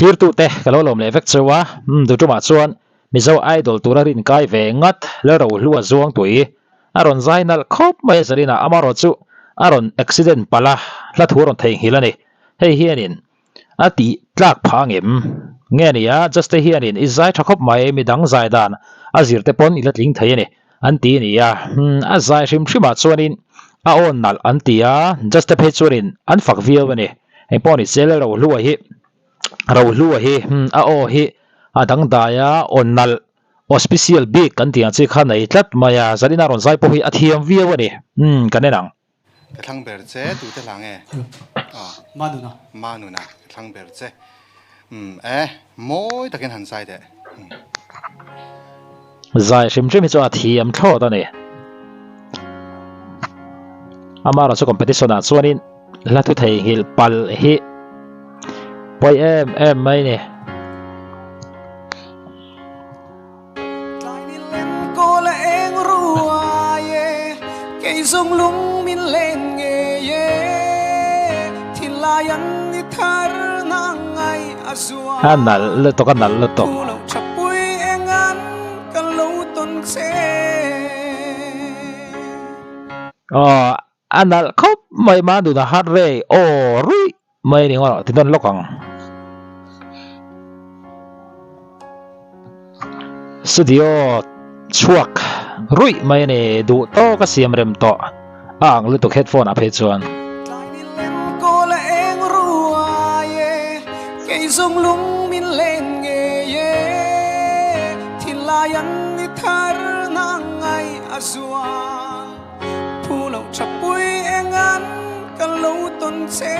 Thlirtute ka lo lawm leh vek cheu a, umm duhtumah chuan Mizo Idol tura rin kai ve ngat Lalrohlua Zuangtui a rawn zai nalh khawp mai a zarinah amarawh chu a rawn accident palh a, hla thu a rawn theihnghilh a ni. Hei hianin a tih tlak phah ang em? Nge ni a, Juste hianin i zai tha khawp mai, midang zai dan a zir te pawn i la tling thei a ni an ti a ni a, a zai hrim hrimah chuanin a awn nalh an ti a, Juste phei chuanin an fak viau a ni. Engpawh ni se Lalrohlua hi Rohlua hi a aw hi a dangdai a, awn nalh aw special bik kan tih ang chi kha nei tlat mai a, Zarina rawn zai pawh hi a thiam viau a ni, kan en ang. Ka thlang ber che tute hla nge? Aw. Manuna. Manuna ka thlang ber che. Umm e, mawi takin han zai teh. Umm. Zai hrim hrim hi chu a thiam thlawt a ni. Amaherawhchu chu competition ah chuanin hla thu theihnghilh palh hi pawi em em mai a ni. Tlai ni lem kawl a eng ruai e, kei zawng lung min len ngei e, thinlai an ni thar na ngai a zual. A nalh lutuk a nalh lutuk. Thu lo tha pui eng an ka lo tawn che. Aw a nalh khawp mai Manduna heart rate aw ruih mai ni ngawt ti dawn lawk ang. Studio chhuak ruih mai a ni duh tawk a siam rem tawh a ang lutuk headphone ah phei chuan. Tlai ni lem kawl a eng ruai e, kei zawng lung min len ngei e, thinlai an ni thar na ngai a zual. Thu lo tha pui eng an ka lo tawn che.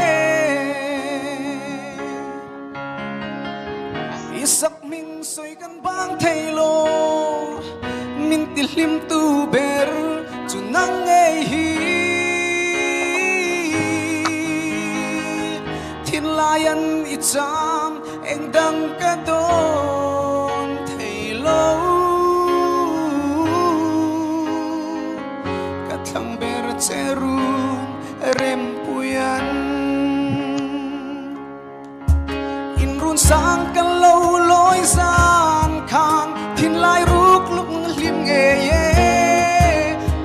I sak hming sawi kan bang thei lo, min ti hlim tu ber chu nang ngei hi. Thinlai an i cham eng dang ka dawn thei lo. Ka thlang ber che run rempuian In run sang ka lo lawi zan khan thinlai ruk luk hlim ngei e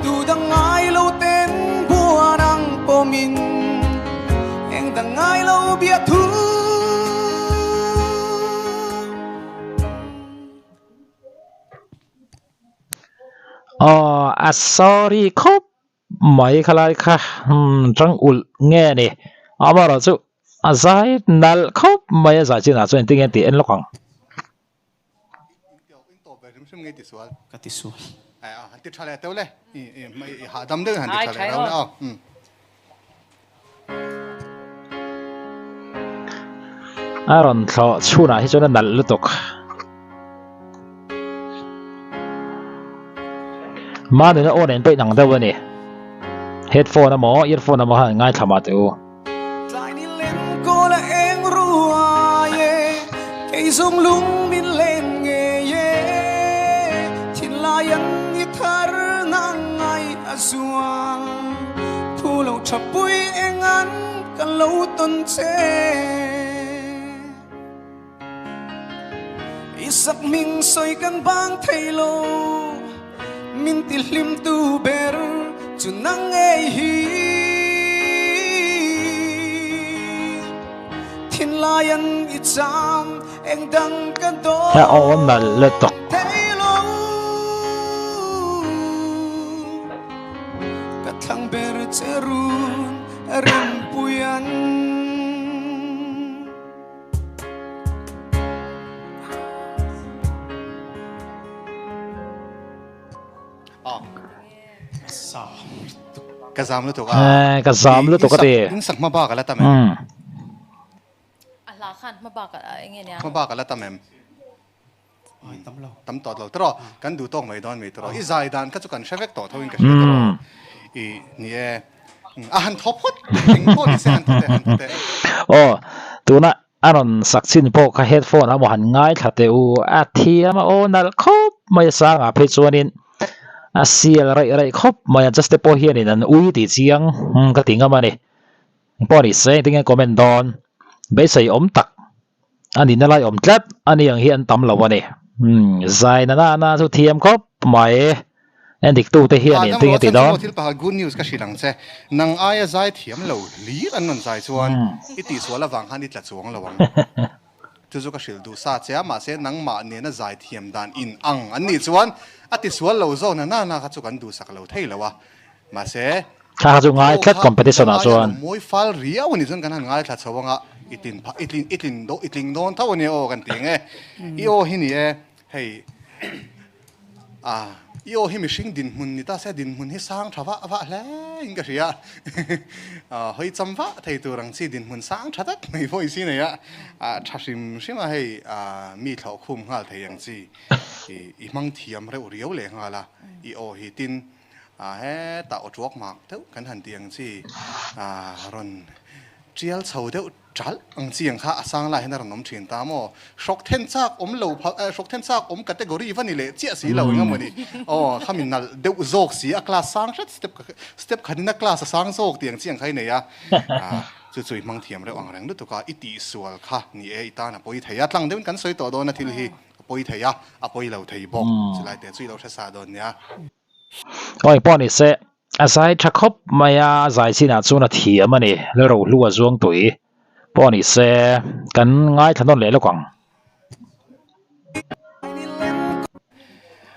Tu dang ngai lo ten buan ang pawmin eng dang ngai lo bia thu. Aw a sorry khawp mai khalai kha umm tang ulh nge ni amaherawh chu a zai nalh khawp mai a zai chinah chuan engtin nge tih en lawk ang. Ka ti sual. A rawn thlawh chhunah hi chuan a nalh lutuk. Mahni na aw nen pawh inang deuh a ni. Headphone emaw earphone emaw khan ngaithla mah teh u. Tlai ni lem kawl a eng ruai e, kei zawng lung min len ngei e, thinlai an ni thar na ngai a zual, thu lo tha pui eng an ka lo tawn che. I sak hming sawi kan bang thei lo, min ti hlim tu ber chu nang ngei hi. Thinlai an i cham eng dang ka He aw dawn nalh lutuk. thei lo, ka thlang ber che run rempui an. Ka zam lutuk a. Eh, ka zam lutuk a ti. In sak hma bak a la tam em? A hla khan hma bak a enge nia? Hma bak a la tam em? Ai tam lo. Tam tawh lo tawh. Kan duh tawk mai dawn mai tawh. I zai dan kha chu kan hre vek tawh tho in ka hria tawh. I ni e. A han thaw phawt. Eng pawh ni se han thaw teh han thaw teh. Aw, tuna a rawn sak chin pawh kha headphone a maw han ngaithla teh u. A thiam a aw nalh khawp mai a sangah phei chuanin a sial raih raih khawp mai a. Just te pawh hianin an ui tih chiang ka ti ngam a ni. Pawh ni se engtin nge comment dawn. Beisei awm tak. A nihna lai awm tlat a ni ang hi an tam lo a ni. Umm zai na na na chu thiam khawp mai. En dik tute hian Adam in tinge Ruah ti chhan chu dawn. maw thil pakhat good news ka hrilh ang che. Nang aia zai thiam lo hlir an rawn zai chuan i tihsual avang khan i tla chuang lo ang. Chu chu ka hrilh duh sa che a, mahse nangmah nena zai thiam dan in ang an nih chuan a tisual lo zawk na na na kha chu kan duhsak lo thei lo a. Mahse Thla kha chu ngai aw tlat kha competition nang ah aia chuan. lo mawi fal riau a nih chuan kan han ngaithla chho ang a, i tin phah i tlin i tlin daw i tling dawn tho a nia aw kan ti ang e. I aw hi ni e, hei a i aw hi mihring dinhmun ni ta se dinhmun hi sang tha vah vah hle in ka hria a, hawi cham vah thei tur ang chi dinhmun sang tha tak mai voice hi nei a, a tha hrim hrim a hei a mi thlawh khum nghal thei ang chi i i hmang thiam reuh riau leh nghal a, i aw hi tin A hetah aw tuak mak deuh kan han tih ang chi a rawn tial chho deuh ṭalh ang chi ang kha a sang lai hian a rawn awm ṭhin ta maw? Hrawk then chak awm lo phal eh hrawk then chak awm category va ni leh chiah si lo eng emaw ni aw khami nalh deuh zawk si a class sang hret step step khatin a class a sang zawk tih ang chi ang kha i nei a a chu chu i hmang thiam reuh ang reng lutuk a i tihsual kha ni e i tan a pawi thei a tlang deuhin kan sawi tawh dawn a thil hi a pawi thei a a pawi lo thei bawk chulai te chu i lo hre sa dawn nia. Awi pawh ni se, a zai tha khawp mai a, a zai chinah chuan a thiam a ni, Lalrohlu a zuang tui pawh ni se, kan ngaithla nawn leh lawk ang.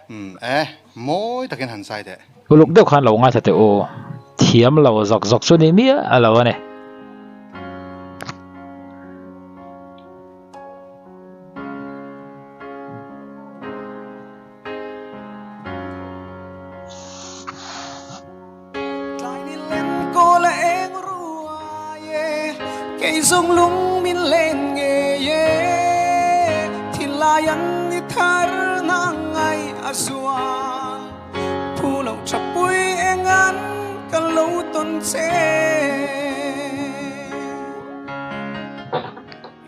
Umm e, mawi takin han zai teh. Uluk deuh khan lo ngaithla teh u, thiam lo zawk zawk chu ni miah lo a ni.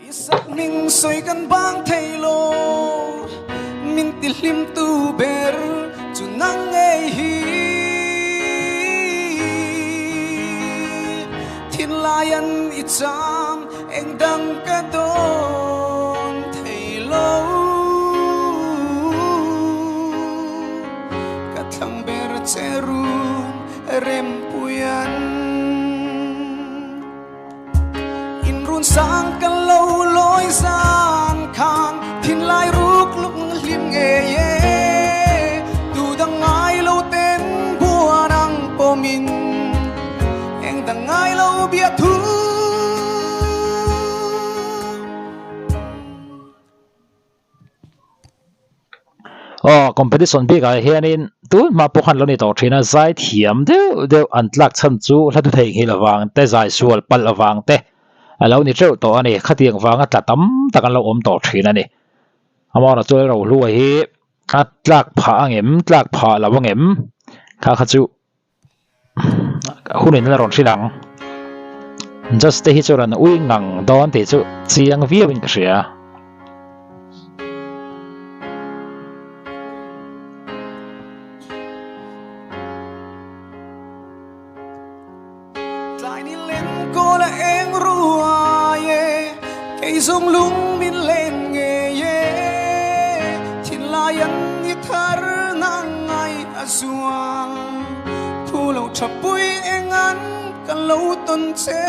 I sak hming sawi kan bang thei lo, min ti hlim tu ber chu nang ngei hi. Thinlai an i cham eng dang ka dawn thei lo, ka thlang ber che run rempuian. In run sang kan lo lawi zan khan thinlai ruk luk hlim ngei e tu dang ngai lo ten buan ang pawmin eng dang ngai lo bia thu. Aw competition bikah hianin tun hma pawh khan lo ni tawh thin a, zai thiam deuh deuh an tlak chhan chu hla thu theihnghilh avang te, zai sual palh avang te a lo ni teuh tawh a ni. Khatiang vanga tla tam tak an lo awm tawh thin a ni. Amaherawhchu chu Rohlua hi a tlak phah angem, tlak phah lo angem kha kha chu. Hunin a rawn hrilh ang. Judge te hi chuan an ui ngang dawn tih chu chiang viau in ka hria. Tlai ni len kawl a eng ruai e, kei zawng lung min len ngei e, thinlai an ni thar nang ngai a zual, thu lo tha pui eng an ka lo tawn che.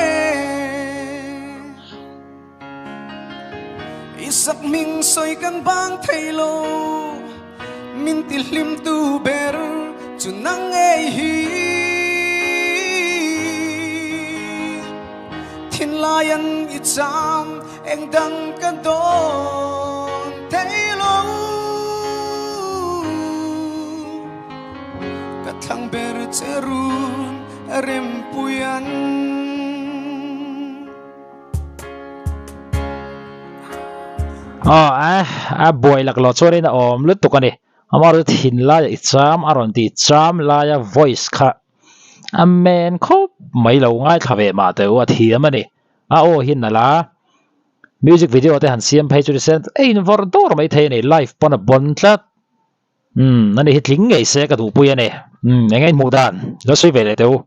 I sak hming sawi kan bang thei lo, min ti hlim tu ber chu nang ngei hi. Thinlai an i cham eng dang ka dawn thei lo, ka thlang ber che run rempui an. Aw a a buai lak lo chuanin a awm lutuk a ni amaherawhchu thin laia i cham a rawn ti cham laia voice kha a men khawp mai lo ngaithla ve mah teh u a thiam a ni a aw hi nalh a music video te han siam phei chu ni se a invawrh dawr mai thei a ni live pawn a bawn tlat umm ani hi tling ngei se ka duhpui a ni umm eng nge i hmuh dan lo sawi ve leh teh u.